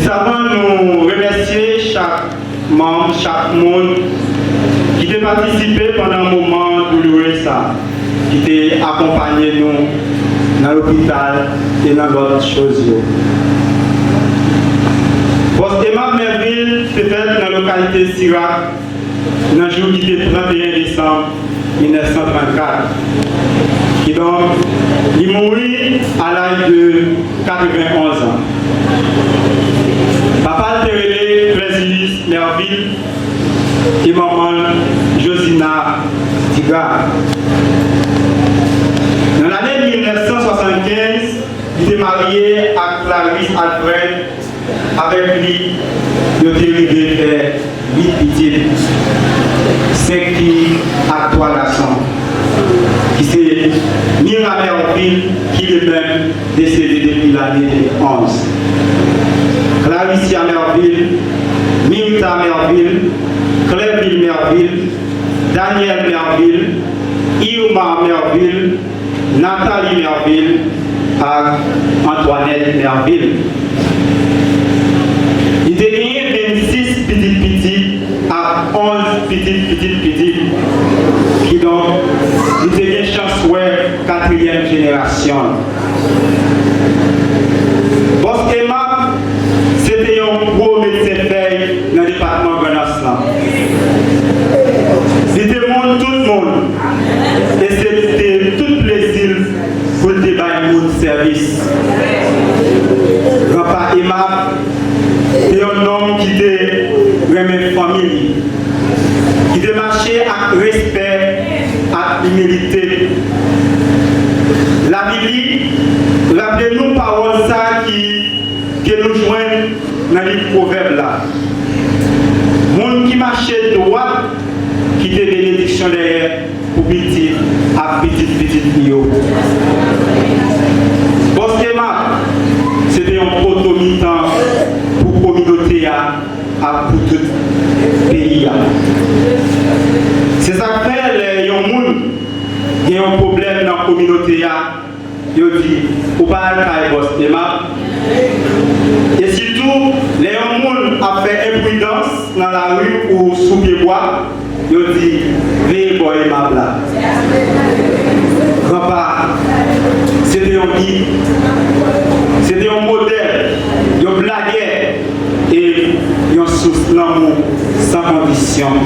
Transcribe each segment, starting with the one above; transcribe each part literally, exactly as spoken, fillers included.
Avan nou remèsye chak manm, chak moun ki te patisipe pandan moman douloure sa, ki te akonpanye nou nan lopital e nan lòt choz yo. Bòs Emma Mervil te fèt nan lokalite Sirak nan jou ki te trannteyen desanm mil nèf san trannkat. Kidonk, li mouri a laj de katrevenonz an. Papa l te rele Claisilus Mervil e manman l Josina Diga. Nan lane mil nèf san swasannkenz, li te marye ak Clarisse Alfred. Avèk li, yo te rive fè uit pitit, senk fi ak twa gason, ki se Mira Mervil, ki li menm desede depi lane de mil onz, Clarissa Mervil, Mirtha Mervil, Clerville Mervil, Daniel Mervil, Irma Mervil, Nathalie Mervil ak Antoinette Mervil. Li te genyen vennsis pitit pitit ak onz pitit pitit pitit. Kidonk, li te gen chans wè katriyèm jenerasyon l. Bòs Emma se te yon gwo medsen fèy nan depatman Grandans lan. Li te moun tout moun e se te tout plezi l pou l te bay moun sèvis. Granpa Emma te yon nonm ki te renmen fanmi li, ki te mache ak respè ak imilite. Lavi li raple nou pawòl sa ki, ke nou jwenn nan liv Pwovèb la. Moun ki mache dwat kite benediksyon dèyè pou pitit ak pitit pitit li yo. Bòs Emma se te yon poto mitan pou kominote a ak pou tout peyi a. Se sa k fè lè yon moun gen yon pwoblèm nan kominote a, yo di, ou pa al kay bòs Emma. E sitou, lè yon moun ap fè enpridans nan lari ou sou pyebwa, yo di, veye bò Emma la. Granpa, se te yon gid, se te yon modèl, yon blagè, e yon sous lanmou san kondisyon.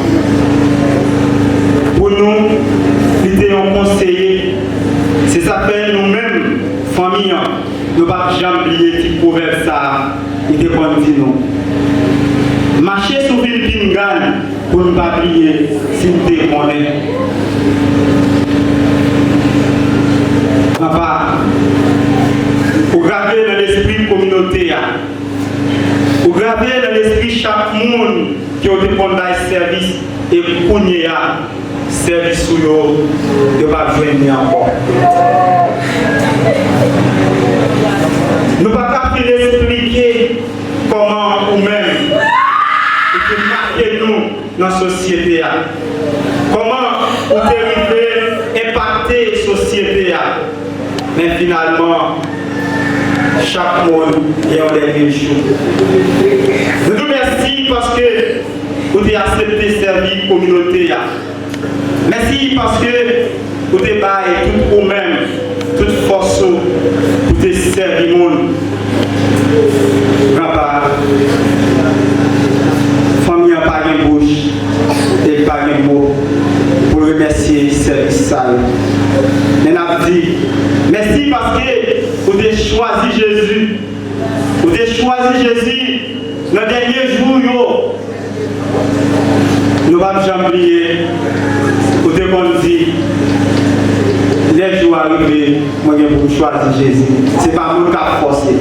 Pou nou, li te yon konseye. Se sa k fè nou menm, fanmi an, nou p ap janm bliye ti pwovèb sa a li te konn di nou. Mache sou fil pinga n pou n pa bliye si n te konnen. Papa, ou grave nan lespri kominote a. Ou grave nan lespri chak moun ke w te konn bay sèvis e kounye a, sèvis ou yo, yo p ap jwenn li ankò. Nou pa ka fin esplike kòman ou menm ou te make nou nan sosyete a. Kòman ou te rive enpakte sosyete a. Men finalman, chak moun gen yon dènye jou. Nou di w mèsi paske ou te aksepte sèvi kominote a. Mèsi paske ou te bay tout ou menm, tout fòs ou pou te sèvi moun. Papa, fanmi an pa gen bouch e pa gen mo pou l remèsye sèvis sa yo. Men n ap di mèsi paske ou te chwazi Jezi. Ou te chwazi Jezi nan dènye jou yo. Nou p ap janm bliye, ou te konn di, lè jou a rive, mwen gen pou m chwazi Jezi. Se pa moun k ap fòse.